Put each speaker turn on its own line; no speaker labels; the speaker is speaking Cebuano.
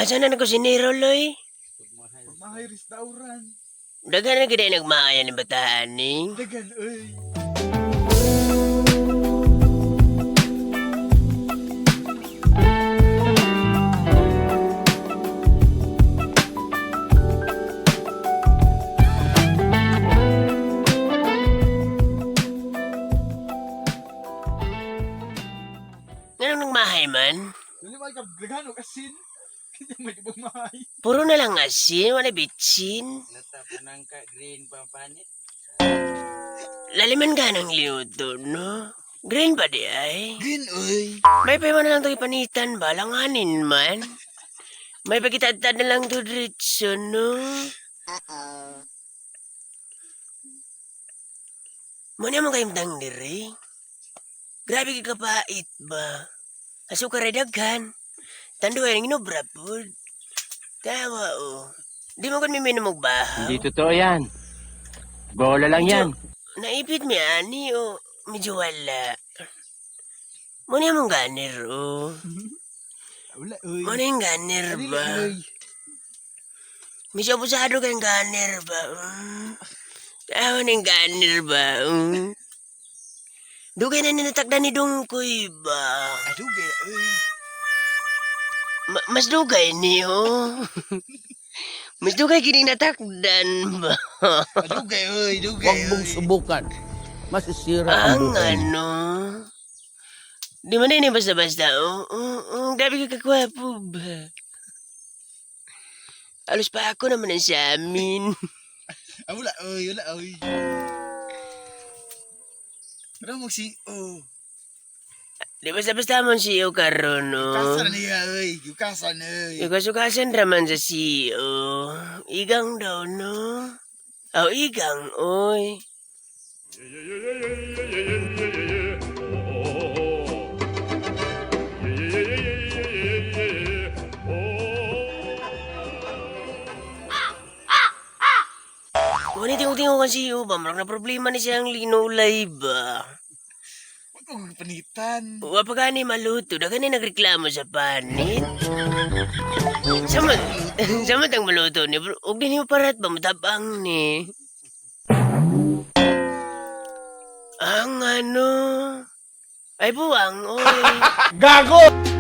Asa na nagkusinero, Loy?
Mahay restauran.
Daghan na gid nagmaaya ni bataan ni.
Dagan oy.
Nganong nagmahay man?
Dili man ka daghan og asin. Kanya may ibang mahay.
Puro na lang asin, wala bitsin.
Lata panangka green pampanit.
Laliman ka ng liuto, no? Green ba di ay?
Green oy.
May pa man na lang to ipanitan ba? Langanin man. May pagkitadtad na lang to diretso, no? Muna mo kayong tang diri. Grabe ka kapait ba? Asukar ay daghan. Tanduay ang inobra po. Tawa oh. Di mo kun miminom og bahaw.
Hindi totoo yan. Bola lang yan.
Naipit mi ani o medyo wala. Muna mong ganir o.
Wala oy.
Muna yung ganir
Dili,
ba?
oy.
Medyo abusado kang ganir ba? Mm. Tawa ng ganir ba? Mm. Dugay na ninatakda ni Dungkoy ba?
Adugay oy.
Mas dugay ni oh. Mas dugay kining natakdan ba?
Adugay oy, dugay.
Huwag mong subukan. Masisira ang
Ang
buhay.
ano? Di man na basta-basta. Oh, grabe ka kakwapo ba? Alos pa ako naman ang sa amin.
Ah, wala oy, wala oy. Pero mo si oh.
Di basta-basta man siyo karon, oh.
Kasa na niya oy, yukasan oy.
Ikasukasan raman sa CEO. Igang daw, no? Oh, igang, oy. Wala tingo-tingo kan CEO ba? Marang na problema ni siyang linulay ba?
Wag kong panitan.
Wa pa gani maluto, da gani nagreklamo sa panit. Sama, sama tang maluto ni, bro. Og di ni parat ba matabang ni. Ang ano? Ay buwang, oy.
Gago!